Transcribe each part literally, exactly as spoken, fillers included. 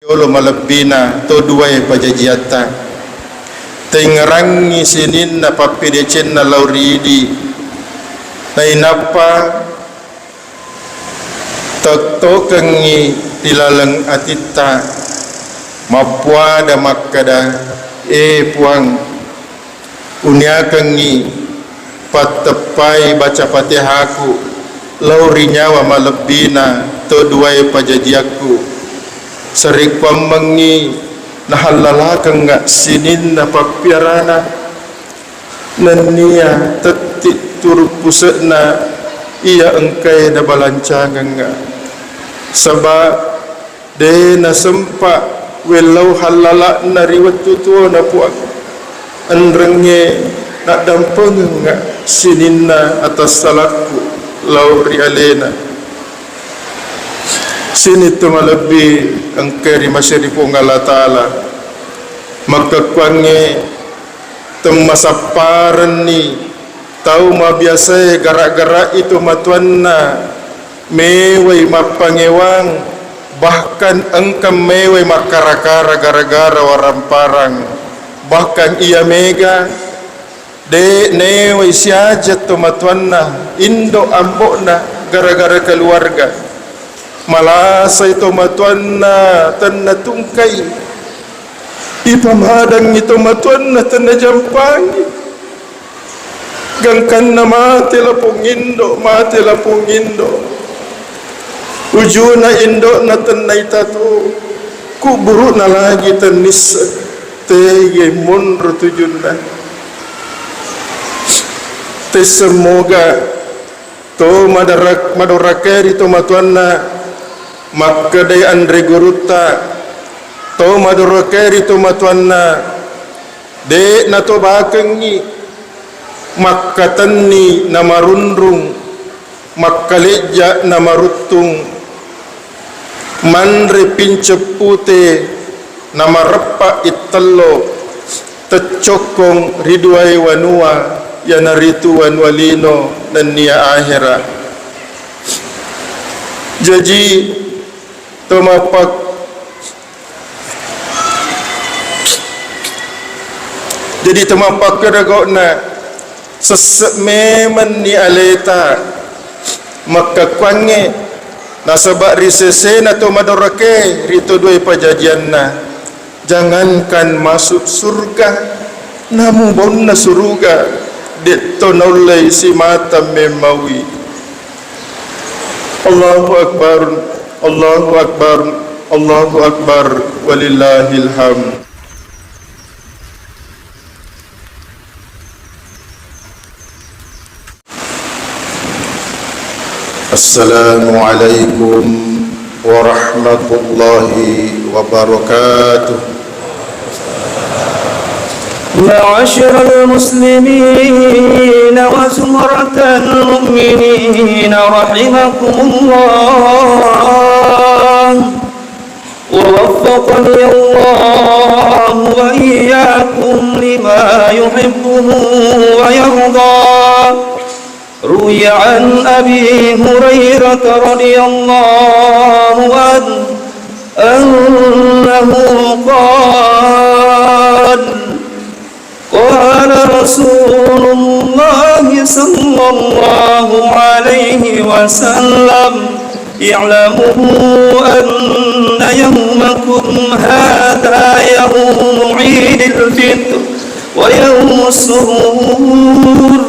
Jolo malebbina to duae pajajiatta. Taingngerangngi sininna pappedecenna lao ri idi, nainappa tettokengngi ri laleng atitta, mappuada makkeda, "E Puang, uniakengngi patteppai baca Fatihaku lao ri nyawa malebbina to duae pajajiakku. Sarekkuammengngi nahallalakengnga sininna pappiarana, nennia tetti turuppuse'na iya engkae nabalancangengnga. Saba de nasempa wellau hallala'na ri wettu tuona, Puang. Enrengnge naddampengengnga sininna atassalakku lao ri alena." Sining to malebbi engkae ri maseri Puang Allah Ta'ala, makkekkuangnge temmasapparenni tau mabiasae gara-gara'i tomatoanna mewai mappangewang, bahkan engka mewai makkara-kara gara-gara waramparang, bahkan iya mega de newai siaja tomatoanna, indo ambo'na, gara-gara keluarga. Malasai tomatoanna tenna tungkai, ipamadangngi tomatoanna tenna jampangi. Gangkanna mate lapong indo, mate lapong indo. Ujuna indona tenna itatu, kuburu'na lagi tennisseng, tegai monro tujunna. Tessemmoga to madara-, madorakae ri tomatoanna, makkedai anre gurutta, to madorakae ri tomatoanna, de natobakengngi makkatenni namarunrung, makkalejja namaruttung, manre pinceng pute namareppa ittello, teccokkong ri duae wanua, iyanaritu wanua lino nennia ahera. Jaji, to mappak-, jadi, to mappakkedago'na, sesse memenni aleta makkekkuangnge, nasaba ri sesena to madorake ri to duae pajajianna. Jangankan masuk surga, namu baunna suruga, detto naullei simata memmaui. Allahu Akbar, Allahu Akbar, Allahu Akbar, walillahil hamd. السلام عليكم ورحمة الله وبركاته. معاشر المسلمين وزمرة المؤمنين، رحمكم الله. ووفقني الله وإياكم لما يحبه ويرضى. روي عن أبي هريرة رضي الله عنه أنه قال: قال رسول الله صلى الله عليه وسلم: اعلموا أن يومكم هذا يوم عيد الفطر ويوم السرور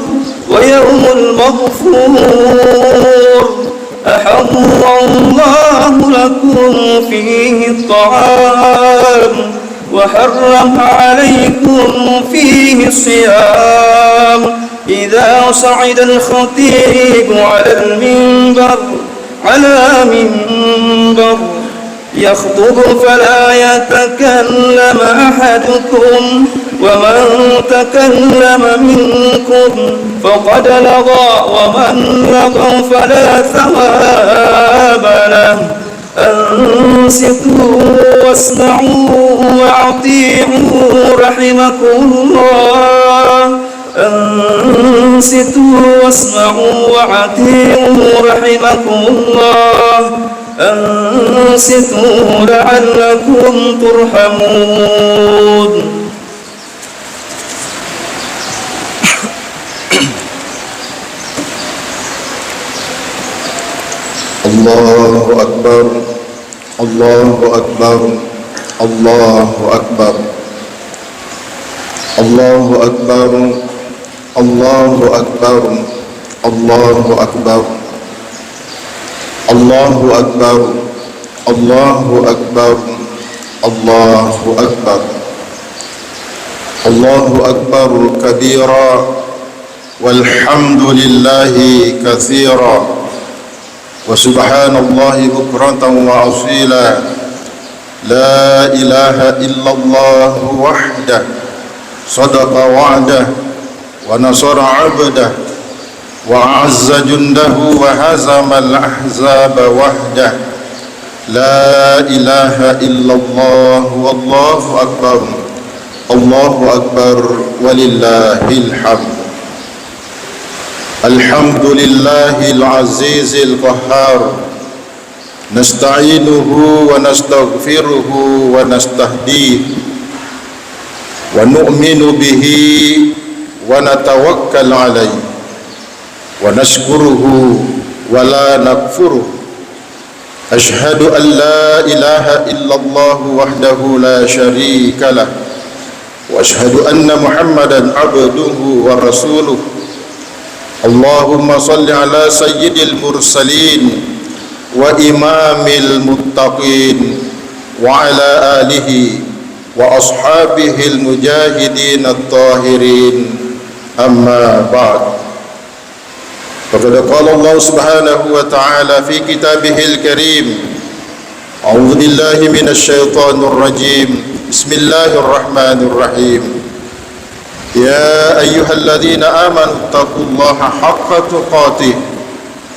ويوم المغفور، أحل الله لكم فيه الطعام وحرم عليكم فيه الصيام. إذا صعد الخطيب على المنبر، على منبر، يخطب فلا يتكلم أحدكم، ومن تكلم منكم فقد لغى، ومن لغى فلا ثواب له. أنصتوا واسمعوا وأطيعوا، رحمكم الله. أنصتوا واسمعوا وأطيعوا، رحمكم الله. أنصتوا لعلكم ترحمون. الله أكبر، الله أكبر، الله أكبر، الله أكبر، الله أكبر، الله أكبر، الله أكبر، الله أكبر، الله أكبر، الله أكبر كبيرا، والحمد لله كثيرا، وسبحان الله بكرة وأصيلا. لا إله إلا الله وحده، صدق وعده، ونصر عبده، وأعز جنده، وهزم الأحزاب وحده. لا إله إلا الله، والله أكبر، الله أكبر، ولله الحمد. الحمد لله العزيز القهار، نستعينه ونستغفره ونستهديه، ونؤمن به ونتوكل عليه، ونشكره ولا نكفره. أشهد أن لا إله إلا الله وحده لا شريك له، وأشهد أن محمدا عبده ورسوله. اللهم صل على سيد المرسلين وإمام المتقين وعلى آله وأصحابه المجاهدين الطاهرين. أما بعد. فقد قال الله سبحانه وتعالى في كتابه الكريم: أعوذ بالله من الشيطان الرجيم. بسم الله الرحمن الرحيم. يا أيها الذين آمنوا اتقوا الله حق تقاته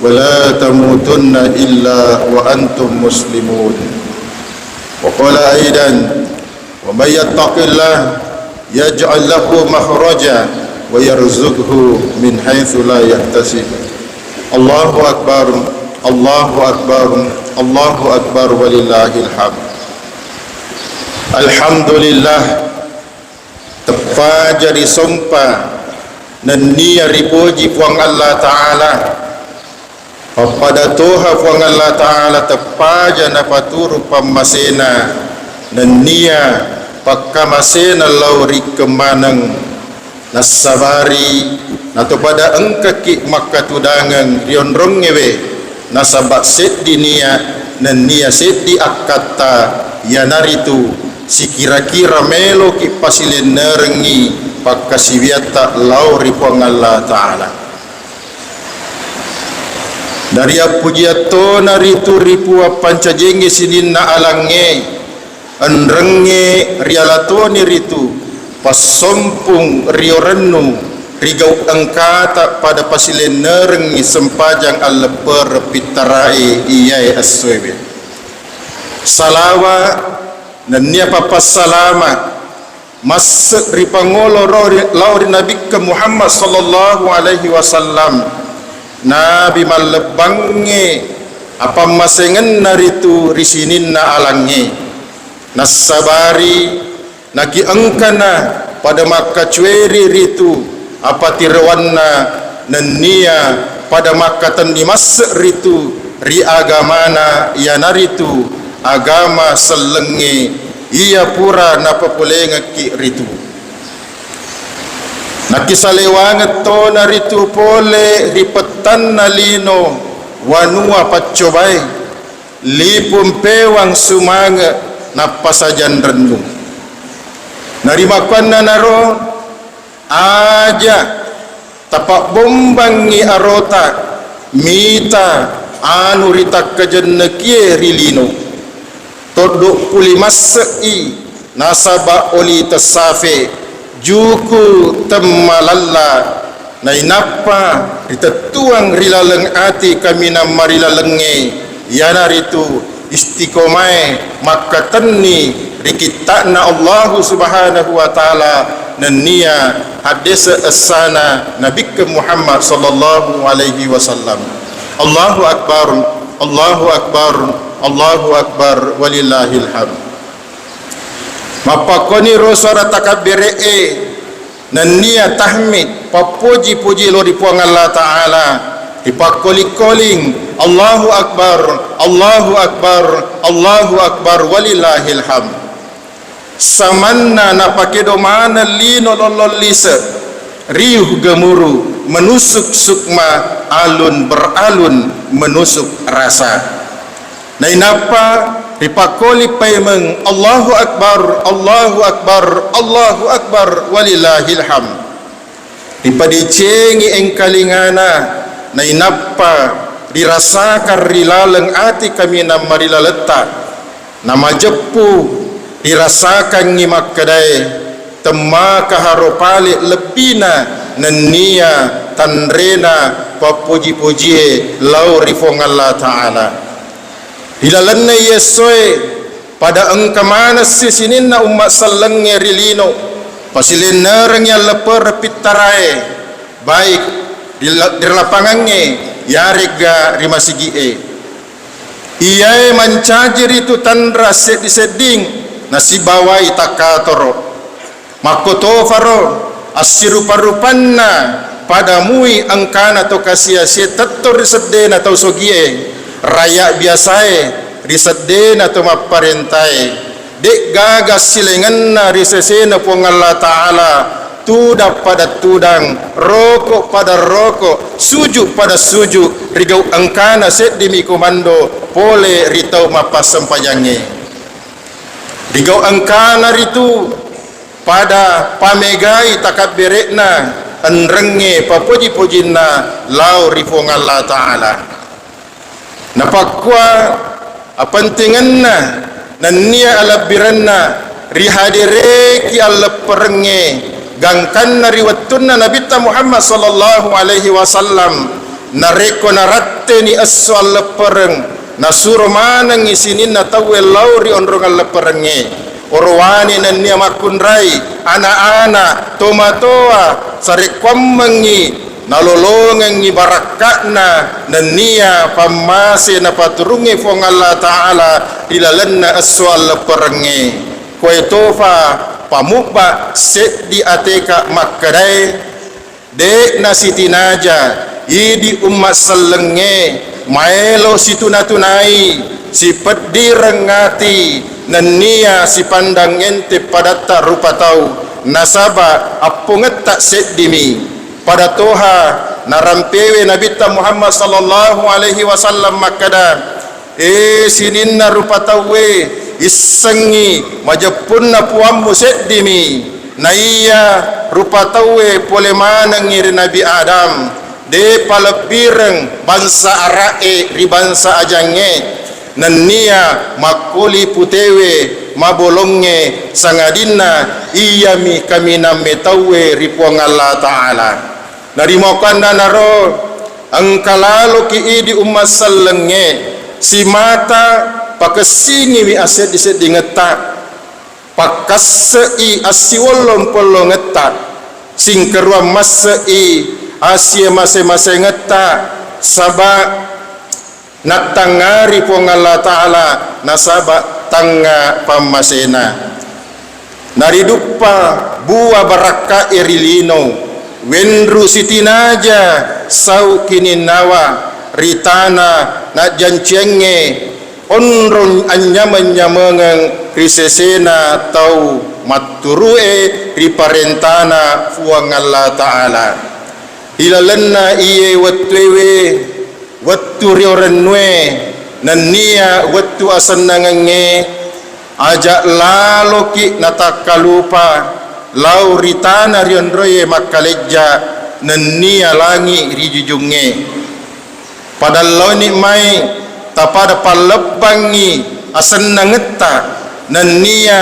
ولا تموتن إلا وأنتم مسلمون. وقال أيضا: ومن يتق الله يجعل له مخرجا ويرزقه من حيث لا يحتسب. الله أكبر، الله أكبر، الله أكبر ولله الحمد. الحمد لله. Teppaja risompa nennia ripoji Puang Allah Ta'ala. Pappada toha Puang Allah Ta'ala teppaja napaturu pammasena nennia pakkamasena lao ri kemmaneng, nassabari natopada engkaki makkatudangeng ri onrongngewe, nasaba seddi nia nennia seddi akkatta, iyanaritu sikira-kira meloki pasilennerengngi pakkasiwiatta lao ri Puang Allah Ta'ala. Nariappujiattona ritu ri Puang pancajiengnge sininna alangnge, enrengnge riala toni ritu passompung rio rennu rigau engkata pada pasilennerengngi sempajang alleppereng pittarae iyae essoewe. Salawa nennia papassalama masse ri pangolo ro ri, lao ri Nabikkeng Muhammad sallallahu alaihi wasallam, Nabi mallebbangnge apammasengenna ritu ri sininna alangnge. Nassabari naki engkana pada makkacueri ritu apatirowanna nennia pada makkatenni masse ritu ri agamana, iyanaritu agama sellengnge iya pura napapolengekki ritu. Nakisalewangeng tona ritu pole ri pettanna lino wanua paccobae, lipung pewang sumange nappasajang rennu. Narimakkuannanaro aja tapabbombangngi arota mita anu ritakkajennekie ri lino. Toddo puli masse'i nasaba oli tessafe, juku temmalalla, nainappa ritettuang ri laleng ati kaminang marilalengnge, iyanaritu istiqomae makkatenni ri kitta'na Allahu Subhanahu wa Ta'ala nennia haddese essana Nabikke Muhammad sallallahu alaihi wasallam. Allahu Akbar, Allahu Akbar, Allahu Akbar, walillahil hamd. Mappakkoniro suara takabbere'e, nennia tahmid, pappoji-poji lao ri Puang Allah Ta'ala, ripakkoli-koling, Allahu Akbar, Allahu Akbar, Allahu Akbar, walillahil hamd. Samanna napakedo maneng lino lollong lise, riuh gemuruh, menusuk sukma, alun beralun, menusuk rasa. Nainappa ripakkoli paimeng, Allahu Akbar, Allahu Akbar, Allahu Akbar, walillahil hamd. Ripadecengi engkalingana, nainappa dirasakang ri laleng ati kaminang marilaletta. Namajeppu rirasakangngi makkedae, temmakaharo pale lebbina nennia tanrena pappoji-pojie lao ri Puang Allah Ta'ala. Ri lalenna iye essoe, pada engka manessi sininna umma sellengnge ri lino, pasilennerengngi alleppereng pittarae, baik ri la-, ri lapangangnge, yaregga ri masigi'e. Iyae mancaji ritu tanra seddi-sedding nasibawai takkatoro. Makkotofaro assirupa-rupanna pada mui engkana to kasi-asie tetto ri seddena tau sogie, raya biasae ri seddena to mapparentae. De'gaga silengenna ri sesena Puang Allah Ta'ala, tudang pada tudang, roko pada roko, suju pada suju, rigau engkana seddimi komando pole ri tau mappassempajangnge. Rigau engkana ritu pada pamegai takabbere'na enrengnge papoji-pojinna lao ri Puang Allah Ta'ala. Napakkua apentingenna nennia alebbirenna rihadereki allepperengnge gangkanna ri wettunna Nabitta Muhammad sallallahu alaihi wasallam, narekko naratteni esso alleppereng, nasuro manengngi sininna tauwe lao ri onrong allepperengnge. Orowane nennia makkunrai, ana-ana, tomatoa, sarekkuammengngi nalolongengngi barakka'na nennia pammase napaturungnge Puang Allah Ta'ala ri lalenna esso allepperengnge. Koe tofa pamubba seddi ateka makkedae, de'na sitinaja idi umma sellengnge maelo situna-tunai, sipeddireng ati, nennia sipandang ente padatta rupa tau, nasaba appongetta seddimi. Pada toha narampewe Nabitta Muhammad sallallahu alaihi wasallam makkeda, "E sininna rupa tauwe, issengngi majeppunna Puammu seddimi. Naiya rupa tauwe pole manengngi ri Nabi Adam, de palebbireng bangsa ara'e ri bangsa ajangnge, nennia makkoli putewe mabolongnge, sangadinna iyami kaminang metauwe ri Puang Allah Ta'ala." Narimakkuannanaro engka laloki idi umma sellengnge, simata pakessingiwi aseddi-seddingetta, pakkasse'i assiwollong-pollongetta, singkeruang masse'i asie mase-masengetta, saba nattangngari Puang Allah Ta'ala nasaba tangnga pammasena. Nariduppa bua barakka'e ri lino, wenru sitinaja sau kininnawa ri tana najjanciangnge, onrong anynyameng-nyamengeng ri sesena tau matturu'e ri parentana Puang Allah Ta'ala. Ri lalenna iye wettuewe, wettu riorennue, nennia wettu asennangengnge, aja laloki natakkalupa lao ri tana rionroe makkalejja, nennia langi rijujungnge. Pada laoni mai tapada pallebbangngi asennangetta, nennia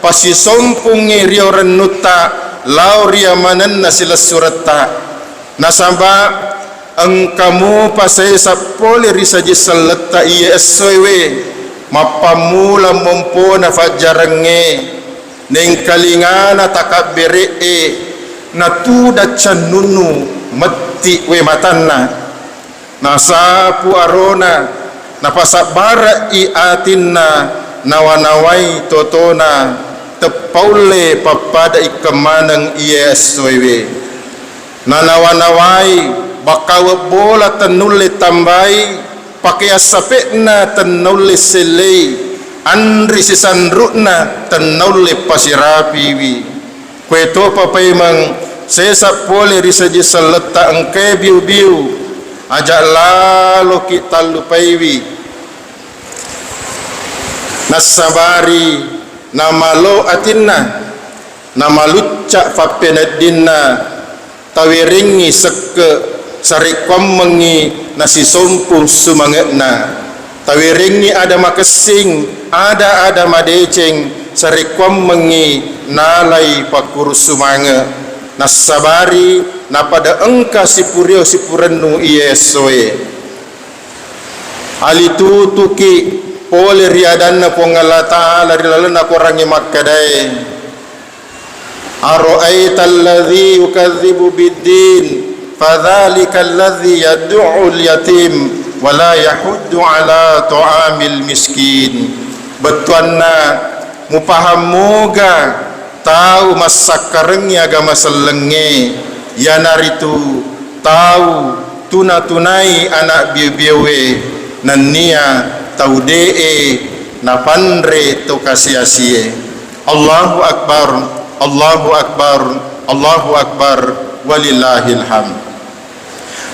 pasisompungngi riorennutta lao ri amanenna silessuretta. Nasaba engka mupa saesa pole ri saji selletta iye essoewe, mappammula mompona fajjarengnge, nengkalingana takabbere'e, natudang cannunnu metti we matanna. Nasapu arona, Napasabbara'i atinna, nawa-nawai totona, teppaulle pappada ikkeng maneng iye essoewe. Nanawa-nawai bakkawe bola tennulle tambai, pakeang sape'na tennaulle sellei, anri sisanru'na tennaulle pasirapiwi. Koetopa paimeng sesa pole ri seji selletta engkae biu-biu, aja laloki tallupaiwi. Nassabari namalo atinna, namalucca pappeneddinna, tawerengngi sekke, sarekkuammengngi nasisompung sumange'na. Tawerengngi ada makessing, ada-ada madeceng, sarekkuammengngi nalai pakkuru sumange. Nassabari napada engka sipurio sipurennu iye essoe. Alitutuki pole ri adanna Puang Allah Ta'ala ri lalenna Korangnge makkedae, "Ara'aital ladzi yukadzibu biddin, fadzalikal ladzi yad'ul yatim, wa la yahuddu ala ta'amil miskin." Bettuanna, mupahang moga tau massakkarengngi agama sellengnge, iyanaritu tau tuna-tunai ana' biu-biue, nennia tau de'e napanre to kasi-asie. Allahu Akbar, Allahu Akbar, Allahu Akbar, walillahil hamd.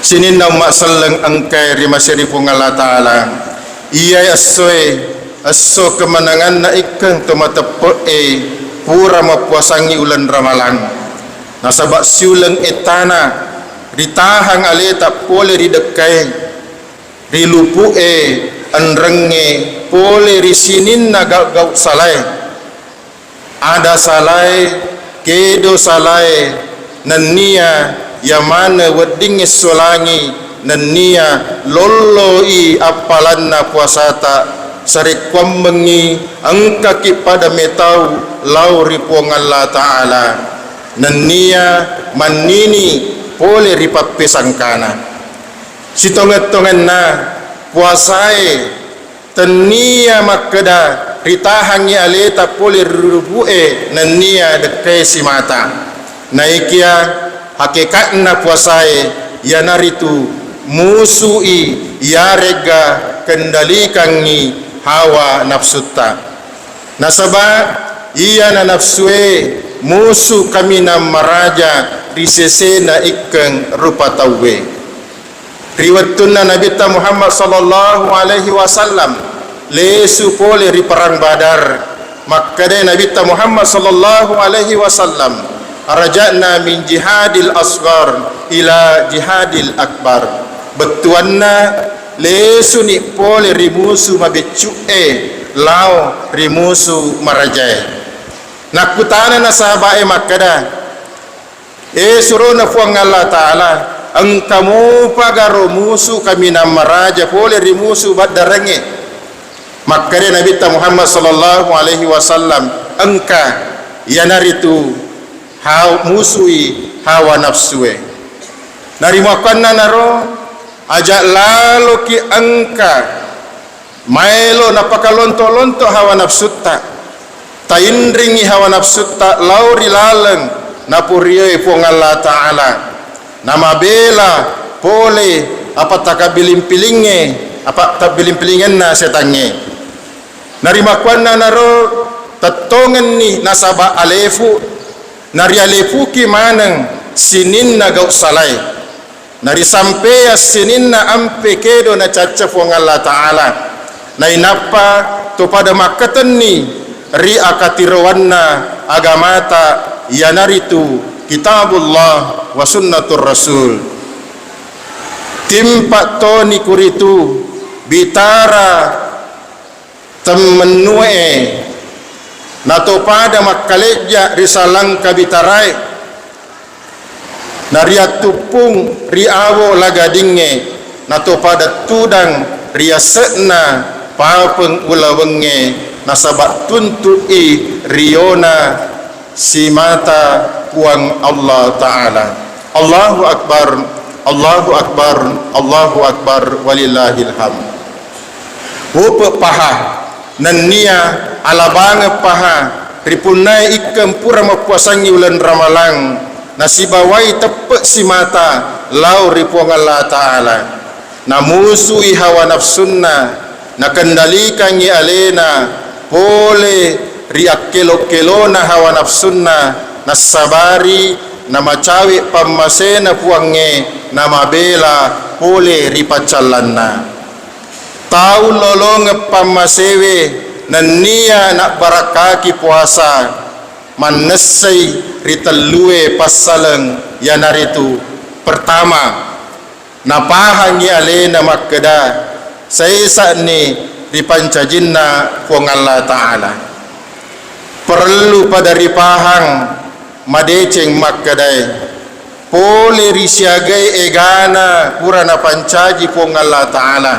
Sininna umma selleng engkae ri maseri Puang Allah Ta'ala, iyae essoe, esso kemenanganna ikkeng to mateppe'e, pura mappuasangngi uleng Ramalang. Nasaba siuleng ettana ritahang aleta pole ri dekkae, ri lupu'e, enrengnge, pole ri sininna gau-gau salae. Ada salae, kedo salae, nennia iya maneng weddingnge solangi, nennia lolloi appalanna puasata, sarekkuammengngi engkaki pada metau lao ri Puang Allah Ta'ala, nennia mannini pole ri pappesangkana. Sitongeng-tongenna puasae, tennia makkeda ritahangngi aleta pole ri lupu'e nennia dekkae simata. Naikia hakeka'na puasae iyanaritu musui iyaregga kendalikangngi hawa nafsutta. Nasaba iyana nafsue musu kaminang maraja ri sesena ikkeng rupa tauwe. Ri wettunna Nabitta Muhammad sallallahu alaihi wasallam lesu pole ri Perang Badar, makkedai Nabitta Muhammad sallallahu alaihi wasallam, "Raja'na min jihadil asghar ila jihadil akbar." Bettuanna, lesuni pole ri musu mabeccu'e lao ri musu marajae. Nakkutana nasahaba'e makkeda, "E surona Puang Allah Ta'ala, engka mopagaro musu kaminang maraja pole ri musu baddarengnge?" Makkeda Nabitta Muhammad sallallahu alaihi wasallam, "Engka, iyanaritu haw-, musui hawa nafsue." Narimakkuannanaro, aja laloki engka maelo napakalonto-lonto hawa nafsutta, tainringngi hawa nafsutta lao ri laleng napurioi Puang Allah Ta'ala, namabela pole apa takabbiling-pilingnge, apa tabbiling-pilingenna setangnge. Narimakkuannanaro tettongenni nasaba alefu, narialefuki maneng sininna gau salae. Narisampéang sininna ampe kédo nacacca Puang Allah Ta'ala. Nainappa topada makkatenni ri akatirowanna agamata, iyanaritu Kitabullah wa Sunnatur Rasul. Timpa toni kuritu bitara temmennué, natopada makkalejja ri salangka bitaraé, nariattuppung ri awo lagadingngé, natopada tudang ri ase'na papeng ulawengngé, nasaba tuntu'i riyona simata Puang Allah Ta'ala. Allahu Akbar, Allahu Akbar, Allahu Akbar, walillahil hamd. Wope paha, nennia alabangeng paha, ripunnai ikkeng pura mappuasangngi uleng Ramalang, nasibawai teppe simata lao ri Puang Allah Ta'ala. Namusui hawa nafsunna, nakendalikangngi alena pole ri akkelo-kelona hawa nafsunna, nassabari namacawe pammasena Puangnge, namabela pole ri paccallanna. Tau lolongeng pammasewe nennia nabbarakkaki puasa, mannessai ri tellue passaleng, iyanaritu, pertama, napahangngi alena makkeda, saisa'ni ri pancajinna Puang Allah Ta'ala. Parellu pada ripahang madeceng makkedae, pole ri siagai egana pura napancaji Puang Allah Ta'ala,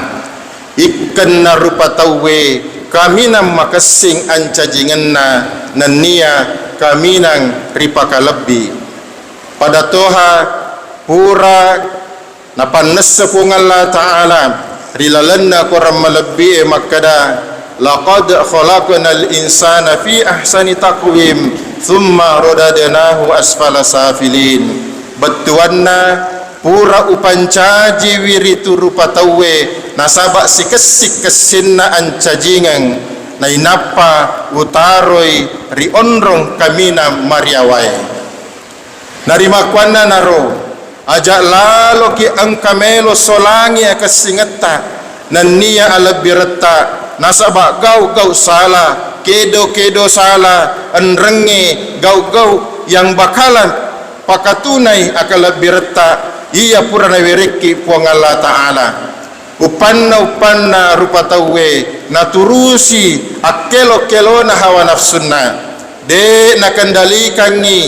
ikkenna rupa tauwe kaminang makessing ancajingenna, nennia kaminang ripakalebbi. Pada toha pura napannessa Puang Allah Ta'ala ri lalenna Korang malebbi'e makkeda, "Laqad khalaqnal insana fi ahsani taqwim, tsumma radadnahu asfala safilin." Bettuanna, pura upancajiwi ritu rupa tauwe nasaba sikessi-kessinna ancajingeng, nainappa utaroi ri onrong kaminang mariawae. Narimakkuannanaro, aja laloki engka melo solangi akessingetta nennia alebbiretta, nasaba gau-gau sala, kedo-kedo sala, enrengnge gau-gau yang bakalan pakatunai akalebbiretta iya pura nawerekki Puang Allah Ta'ala. Uppanna-uppanna rupa tauwe naturusi akkelo-kelona hawa nafsunna, de nakendalikangngi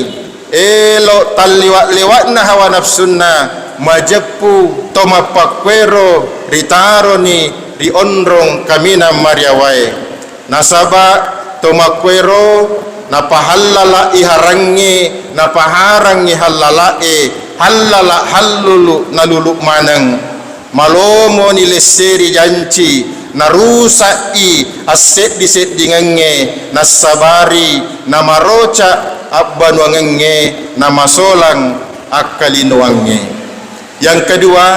elo talliwa-liwa'na hawa nafsunna, majeppu to mappakkuero ritaroni ri onrong kaminang mariawae. Nasaba to makkuero napahallala i harangnge, napaharangngi hallala'e, hallala hallulu nalulu maneng. Malomoni lesseri janci, narusa'i asseddi-seddingengnge, nassabari namaroca abbanuangengnge, namasolang akkalinoangnge. Yang kedua,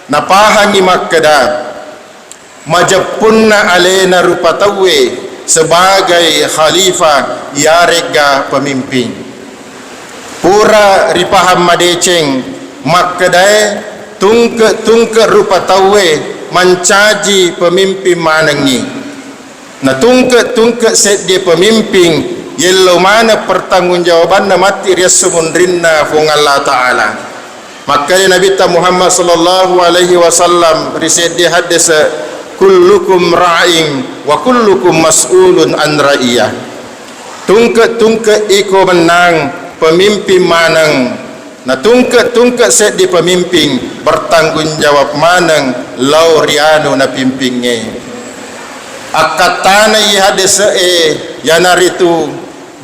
napahangi makkeda, majeppunna alena rupa tauwe sebagai khalifah iyaregga pemimpin. Pura ripahang madeceng makkedae tungke-tungke rupa tauwe mancaji pemimpin manengngi. Natungke-tungke seddie pemimpin yello maneng pertanggungjawabanna matti ri esso munrinna Puang Allah Ta'ala. Makkeda Nabitta Muhammad sallallahu alaihi wasallam ri seddie haddese, "Kullukum ra'in wa kullukum mas'ulun an ra'iyah." Tungke-tungke iko mennang pemimpin maneng, natungke-tungke seddi pemimpin bertanggung jawab maneng lao ri anu napimpingnge. Akkattanai hadese'e, iyanaritu,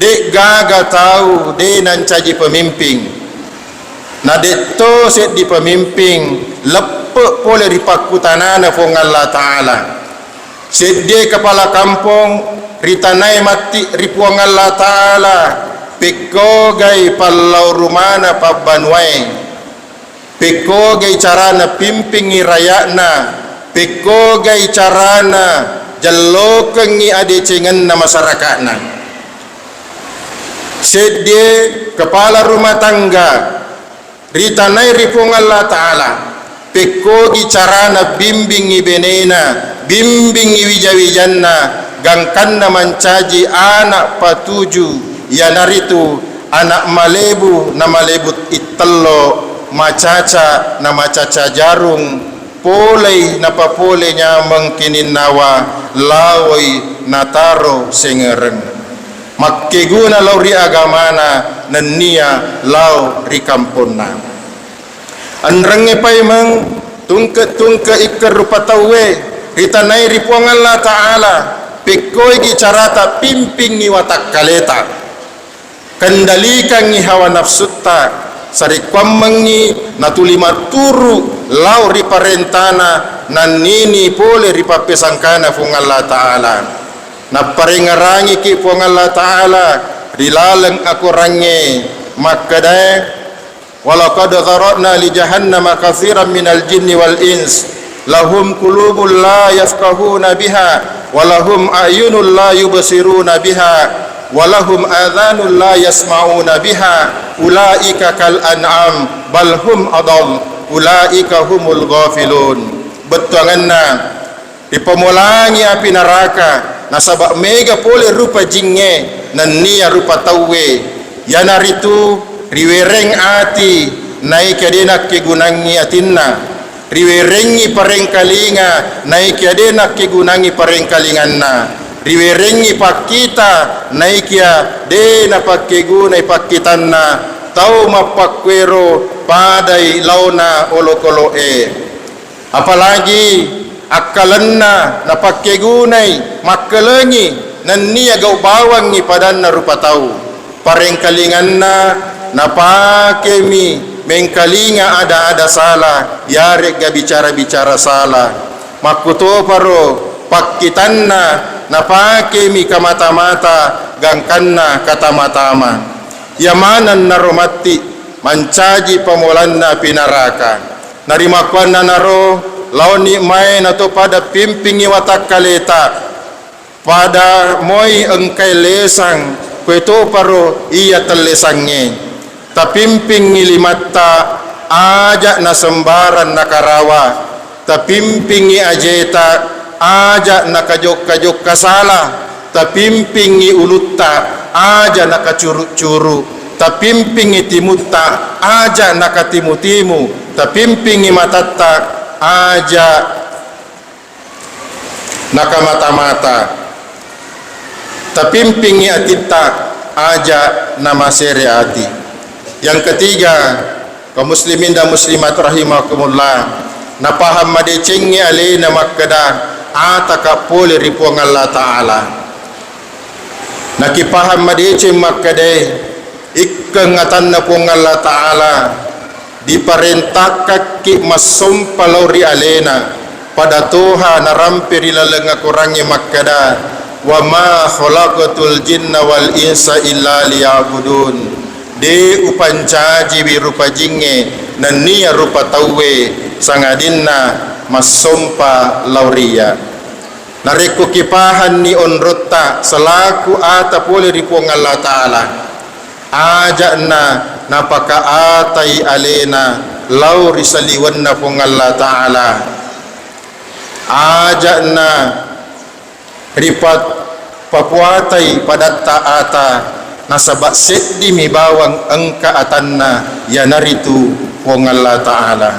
de'gaga tau de nancaji pemimpin. Na de'to seddi pemimpin leppe pole ri pakkutanana Puang Allah Ta'ala. Seddie kepala kampong ritanai matti ri Puang Allah Ta'ala, pekkogai pallau rumana pabbanuae. Pekkogai carana pimpingngi raya'na, pekkogai carana jallokengngi adecengenna masaraka'na. Seddie kepala rumah tangga ritanai ri Puang Allah Ta'ala, pekkogi carana bimbingngi benena, bimbingngi wija-wijanna, gangkanna mancaji anak patuju, iyanaritu anak malebu na malebu ittello, macaca na macaca jarung, polei napapole nyameng kininnawa, laoi nataro sengereng. Makkeguna lao ri agamana nennia lao ri kamponna. Enrengnge paimeng tungke-tungke ikkeng rupa tauwe ritanai ri Puang Allah Ta'ala, pekkoigi carata pimpingngi watakkaleta. Kendalikangngi hawa nafsutta, sarekkuammengngi natuli matturu lao ri parentana nannini pole ri pappesangkana Puang Allah Ta'ala. Napparengngerangiki Puang Allah Ta'ala ri laleng akorangnge makkedae, "Walaqad dzara'na li jahannama katsiran minal jinni wal ins, lahum qulubun la yafqahuna biha, wa lahum a'yunun la yubsiruna biha, wa lahum adhanun la yasma'una biha, ulaika kal an'am, bal hum adall, ulaika humul ghafilun." Bettuangenna, ripamolangi api naraka, nasaba mega pole rupa jingnge nennia rupa tauwe, iyanaritu riwereng ati naekia de nakkegunangngi atinna, riwerengngi parengkalinga naekia de nakkegunangngi parengkalinganna, riwerengngi pakkita naekia de napakkegunai pakkitanna. Tau mappakkuero padai laona olokolo'e. Apalagi akkalenna napakkegunai makkelengi nennia gau bawangngi padanna rupa tau. Parengkalinganna napakemi mengkalinga ada-ada sala, yaregga bicara-bicara sala. Makkutoparo pakkitanna napakemi kamata-mata gangkanna katama-tama. Iya manennaro matti mancaji pamolanna api naraka. Narimakkuannanaro laoni mai nato pada pimpingi watakkaleta, pada moi engkai lesang, kuetoparo iya tellesangnge. Tapimpingi limatta, aja nasembarang nakarawa. Tapimpingi ajeta, aja nakajokka-jokka sala. Tapimpingi ulutta, aja nakacuru-curu. Tapimpingi timutta, aja nakatimu-timu. Tapimpingi matatta, aja nakamata-mata. Tapimpingi atitta, aja namasere ati. Yang ketiga, kaum muslimin dan muslimat rahimakumullah, napahang madecengngi alena makkeda, ataka pole ri Puang Allah Ta'ala. Nakipahang madeceng makkedae, ikkeng atanna Puang Allah Ta'ala, diparentakkakki massompa lao ri alena, pada toha narampe ri laleng akorangnge makkeda, "Wa ma khalaqtul jinna wal insa illa liya'budun." De upancajiwi rupa jingnge nennia rupa tauwe sangadinna massompa lao ri iyya. Narekko kipahanni onrotta selaku ata pole ri Puang Allah Ta'ala, aja'na napakaatai alena lao ri saliwenna Puang Allah Ta'ala, aja'na ripat-, papuatai padatta ata, nasaba seddimi bawang engka atanna, iyanaritu Puang Allah Ta'ala.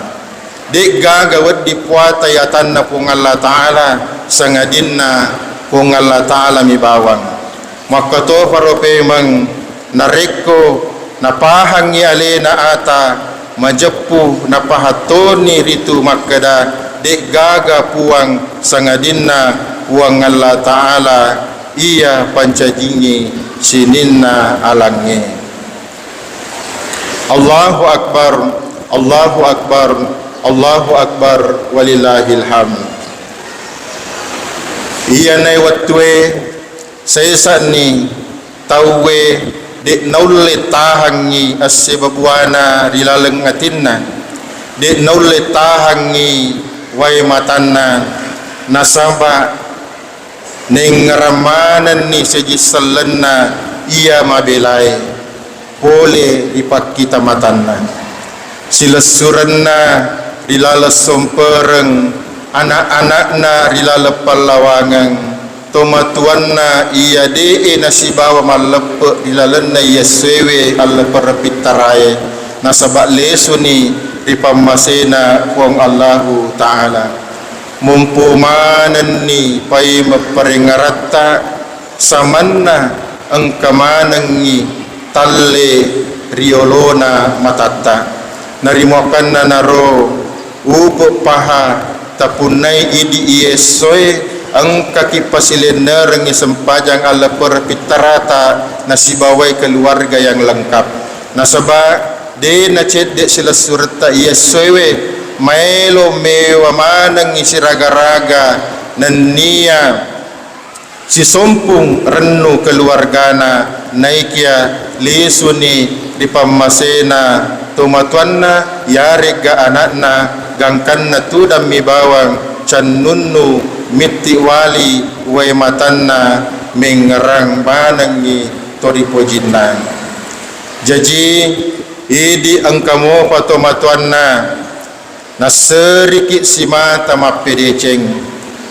De'gaga wedding puatai atanna Puang Allah Ta'ala, sangadinna Puang Allah Ta'ala mi bawang. Makkatofaro pemeng narekko napahangngi alena ata, majeppu napahattoni ritu makkeda, de'gaga puang sangadinna Puang Allah Ta'ala iya pancajingngi sininna alangnge. Allahu Akbar, Allahu Akbar, Allahu Akbar, walillahil hamd. Iyanae wettue saisa'ni tauwe de' naulle tahangngi assebabuana ri laleng atinna, de' naulle tahangngi wae matanna, nasaba nengngerang manenni seji sellenna iya mabelae pole ri pakkita matanna. Silessurenna ri laleng sompereng, ana'-ana'na ri laleng pallawangeng, tomatuanna iya de'e nasibawa malleppe' ri lalenna iya essoewe alleppereng pittarae, nasaba lesuni ri pammasena Puang Allahu Ta'ala. Mompo manenni paimeng parengngaratta, samanna engka manengngi talle ri olona matatta. Narimuakkanna naro, upe' paha tapunnai idi iye essoe, engkaki pasilennerengngi sempajang alleppereng pittarata nasibawai keluarga yang lengkap. Nasaba de' nacedde' silessuretta iye essoewe, Maelo mewa manengngi siraga-raga nennia sisompung rennu keluargana, naikia lisuni ri pammasena tomatoanna, yaregga ana'na, gangkanna tudammi bawang cannunnu mitti wali wae matanna, mengngerang manengngi to ripojinna. Jaji, idi engka mopa tomatoanna nasseriki simata mappedeceng,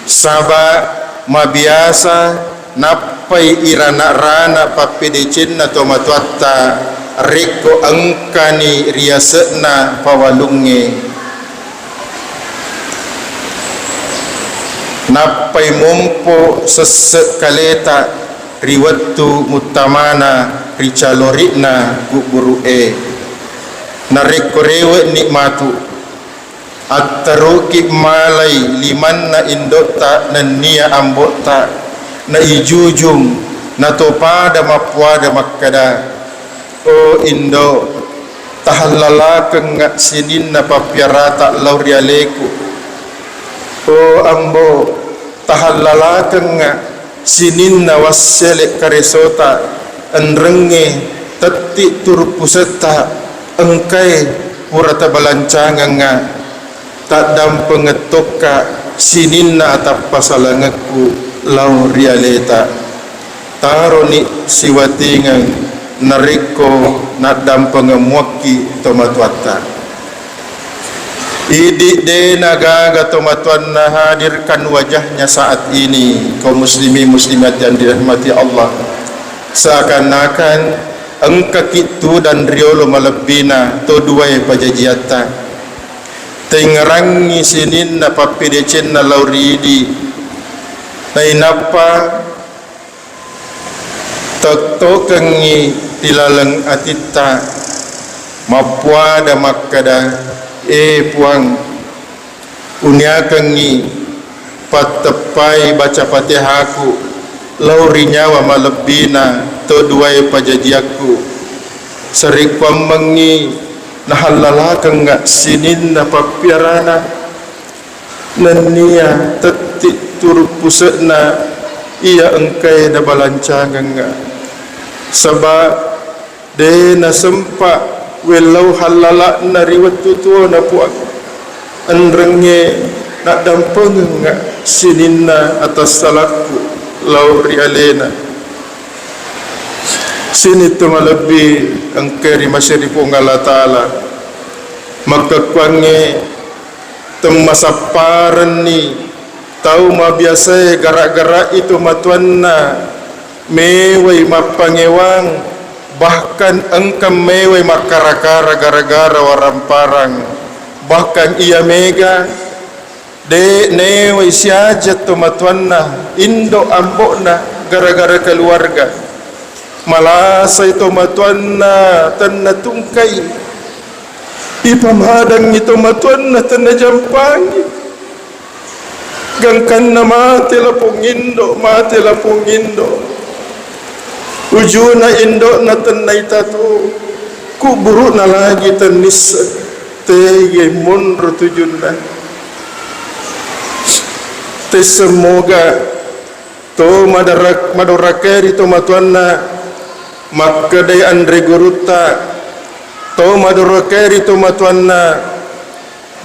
saba mabiasa nappai irana-rana pappedecenna tomatoatta rekko engkani riase'na pawalungnge. Nappai mompo sesse kaleta ri wettu muttamana ri calori'na kubburu'e. Narekko rewe'ni matu, attaruki malai limanna indo'ta nennia ambo'ta, naijujung, natopada mappuada makkeda, "O indo, tahallalakengnga sininna pappiarata lao ri aleku. O ambo, tahallalakengnga sininna wassele karesota, enrengnge tetti turupusetta engkae pura tabalancangengnga, taddampengettokka sininna atappasalangekku lao ri aleta." Taroni siwatingeng narekko naddampengeng muakki tomatoatta. Idi de nagaga tomatoanna hadirkan wajahnya saat ini, kaum muslimin muslimat yang dirahmati Allah. Seakan-akan engkaki tudang riolo malebbina to duae pajajiatta. Taingerangngi sininna pappedecenna lao ri idi. Nainappa Tottokengngi ri laleng atitta, mappuada makkeda, "E Puang, uniakengngi patteppai baca Fatihaku lao ri nyawa malebbina to duae pajajiakku, sarekkuammengngi nahallalakengnga sininna pappiarana." Nennia tetti turuppuse'na iya engkae nabalancangengnga. Saba de nasempa wellau hallala'na ri wettu tuona Puang. Enrengnge naddampengengnga sininna atassalakku lao ri alena. Sining to malebbi engkae ri masiri Puang Allah Ta'ala. Makkekkuangnge temmasapparenni tau mabiasae gara-gara'i tomatoanna mewai mappangewang, bahkan engka mewai makkara-kara gara-gara waramparang, bahkan iya mega de newai siaja tomatoanna, indo ambo'na gara-gara keluarga. Malasai tomatoanna tenna tungkai. Ipamadangngi tomatoanna tenna jampangi. Gangkanna mate lapong indo, mate lapong indo. Ujuna indo'na tenna itato, kubburu'na lagi tennisseng, tegai monro tujunna. Tessemmoga To madara-, madorakae ri tomatoanna, makkedai anre gurutta, to madorakae ri tomatoanna,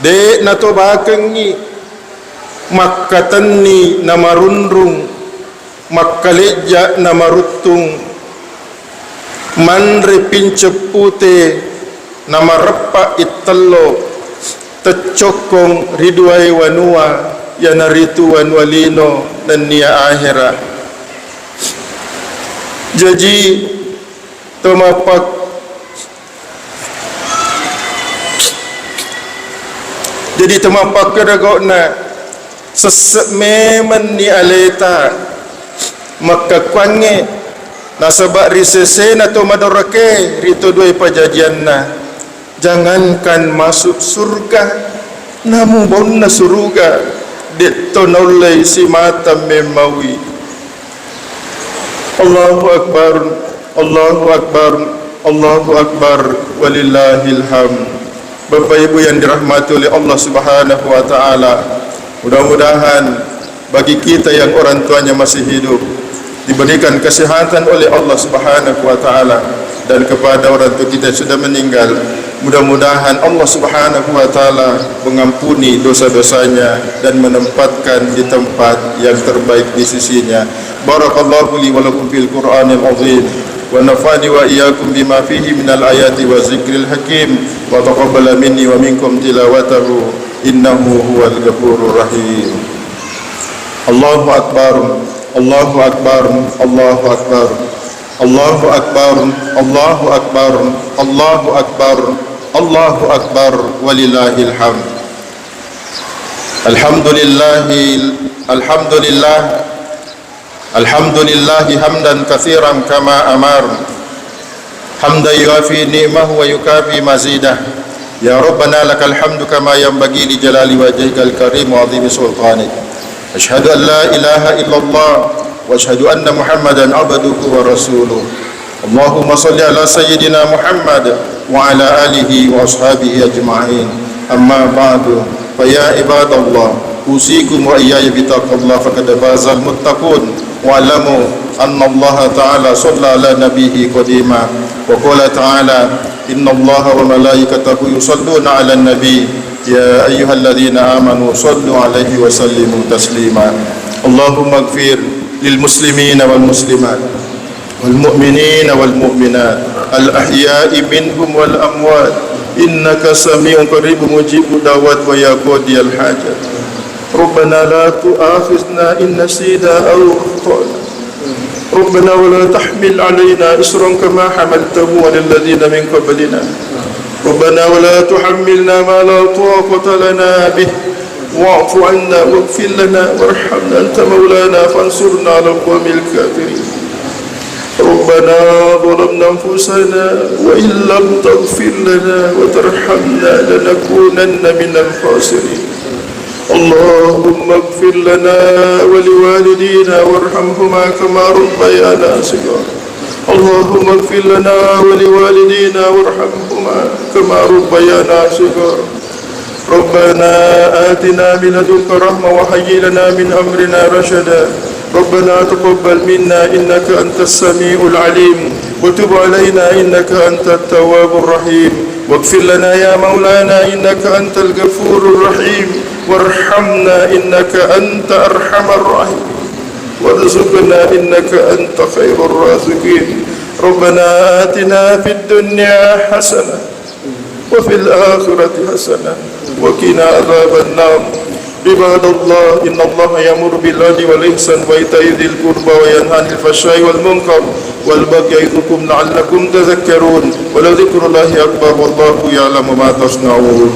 de' natobakengngi, makkatenni namarunrung, makkalejja namaruttung, manre pinceng pute, namareppa ittello, teccokkong ri duae wanua, iyanaritu wanua lino nennia ahera. Jaji, to mappak-, jadi, to mappakkeda gau'na, sesse' memenni aleta makkekkuangnge, nasaba' ri sesena to madorake ri to duae pajajianna. Jangankan masuk surga, namu baunna suruga, de' to naullei simata memmaui. Allahu Akbar, Allahu Akbar, Allahu Akbar, walillahil hamd. Bapak Ibu yang dirahmati oleh Allah Subhanahu wa Ta'ala, mudah-mudahan bagi kita yang orang tuanya masih hidup, diberikan kesehatan oleh Allah Subhanahu wa Ta'ala, dan kepada orang tua kita yang sudah meninggal, mudah-mudahan Allah Subhanahu wa Ta'ala mengampuni dosa-dosanya dan menempatkan di tempat yang terbaik di sisinya. Barakallahu li wa lakum fil Qur'anil azim, wa nafa'ani wa iyyakum bima fihi minal ayati wa zikril hakim, wa taqabbala minni wa minkum tilawatahu, innahu huwal ghafurur rahim. Allahu akbar, Allahu akbar, Allahu akbar. Allahu akbar, Allahu akbar, Allahu akbar, Allahu akbar, walillahil hamd. Alhamdulillahil, alhamdulillah, alhamdulillahi hamdan katsiran kama amar. Hamdan yuwafi ni'mahu wa yukafi mazidah. Ya Rabbana lakal hamdu kama yanbaghi li jalali wajhikal karim wa azimi sultanik. Asyhadu an la ilaha illallah wa asyhadu anna Muhammadan abduhu wa rasuluh. Allahumma shalli ala sayyidina Muhammad wa ala alihi wa ashabihi ajma'in. Amma ba'du, fa ya ibadallah, usikum wa iyyaya bitaqwallah, faqad fazal muttaqun. Wa'lamu anna Allah ta'ala shalla ala nabiyhi qadima. Wa qala ta'ala, inna Allah wa malaikatahu yusalluna ala nabi. Ya ayyuhalladzina amanu sallu alaihi wa sallimu taslima. Allahumma ighfir lil muslimina wal muslimat, wal mu'minina wal mu'minat, al ahya'i minhum wal amwat, innaka sami'un qaribun mujibud da'wat wa ya qadiyal hajat. Rabbana la tu'akhizna in nasina aw akhtana. Rabbana wa la tahmil alaina isran kama hamaltahu alal ladzina min qablina. Rabbana wa la tuhammilna ma la taqata lana bih. Wa'fu anna waghfir lana warhamna anta maulana fansurna alal qawmil kafirin. ربنا ظلمنا أنفسنا وإن لم تغفر لنا وترحمنا لنكونن من الخاسرين. اللهم اغفر لنا ولوالدينا وارحمهما كما ربيانا صغارا. اللهم اغفر لنا ولوالدينا وارحمهما كما ربيانا صغارا. ربنا آتنا من لدنك رحمة وهيئ لنا من أمرنا رشدا. ربنا تقبل منا إنك أنت السميع العليم وتب علينا إنك أنت التواب الرحيم واغفر لنا يا مولانا إنك أنت الغفور الرحيم وارحمنا إنك أنت أرحم الراحمين وارزقنا إنك أنت خير الرازقين. ربنا آتنا في الدنيا حسنة وفي الآخرة حسنة وقنا عذاب النار. عباد الله، إن الله يأمر بالعدل والإحسان وإيتاء ذي القربى وينهى عن الفحشاء والمنكر والبغي يعظكم لعلكم تذكرون. ولذكر الله أكبر والله يعلم ما تصنعون.